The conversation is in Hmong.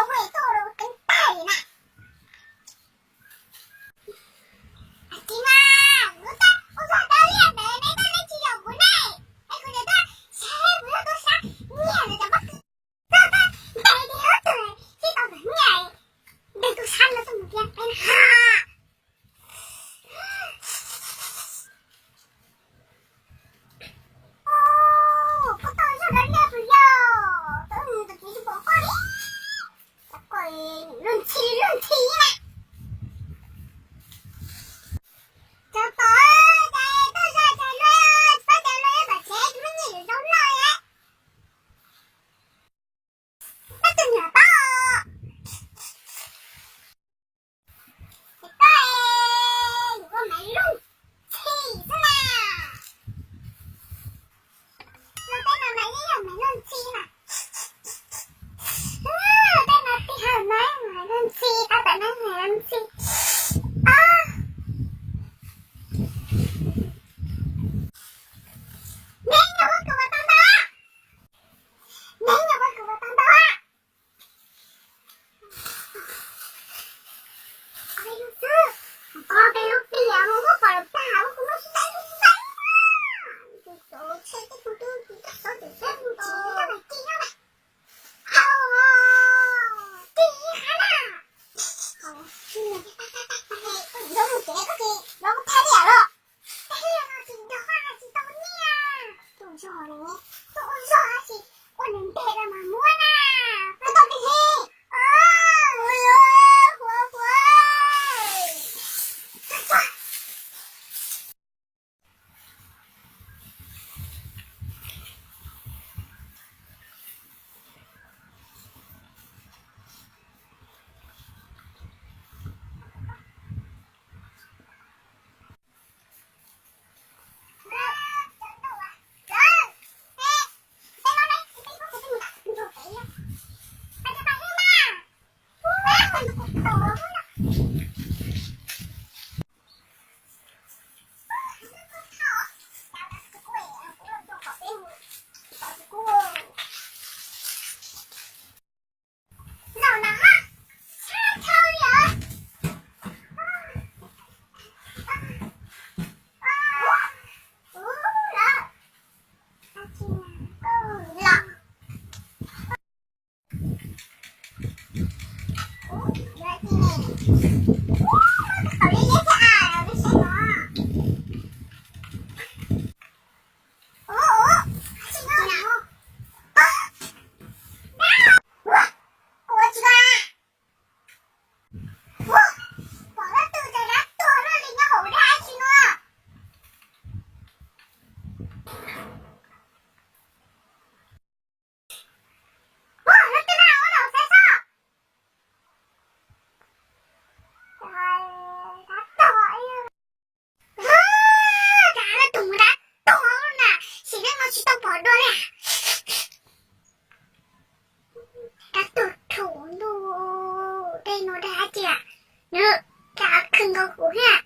Ua tuaj los keev tag li na. Tsis mas, kuv tab ua txog cov liaj ntawd ne, koj neb tsis yaum kuv ne. Es kuv nim tab saib kuv yog tub sab nyiag lawv cov pob kws. Koj tab ntes tias yog tug sib tau ntawm nyiaj, ntes tub sab no tuaj mus tiag peb na ha. Koj tau zog cov liaj pus yog, tus txiv tsis pom koj li. Cov koj luag ntxhi luag ntxhi na. Cov pom, cov tuaj zog cov luag, pab cov luag tom tsev tsis muaj nyiaj yuav zaub noj li. Koj tus niam pab os. Ces koj, yuav ua Maiv Looj ntxhi xwb na. Luag tej no mas yeej yog Maiv Looj ntxhi na. Luag tej no tij ha Maiv Looj ntxhi, tab tom Maiv Looj ntxhi. Neb nyob huab kws ua tau ntau, neb nyob huab kws ua tau ntau. Ob peb lub xwb, koj peb lub tiag mus muab pom lawm tag, ua kuv muab sib tau ib xeeb. Tus cov tsheb tej tus twb tus koj xov tus xeeb tus tsis tau mus kis no na. Hau, kis hab na. Koj yuav mus tsev koj ces los thab liam los. Tag li no tsis nrog tsis tau nyiaj. Tus zog ne, tus ua zog tab sis ua nws ntev los mas muab na. Muab tau pes li. Huav huav. Rab tug rab tuag na, sim neej no tsis tau pom dua li. Rab tuag rhuav ntuj, tej no dag hab tias nws rab khwv nkaus kuv thiab.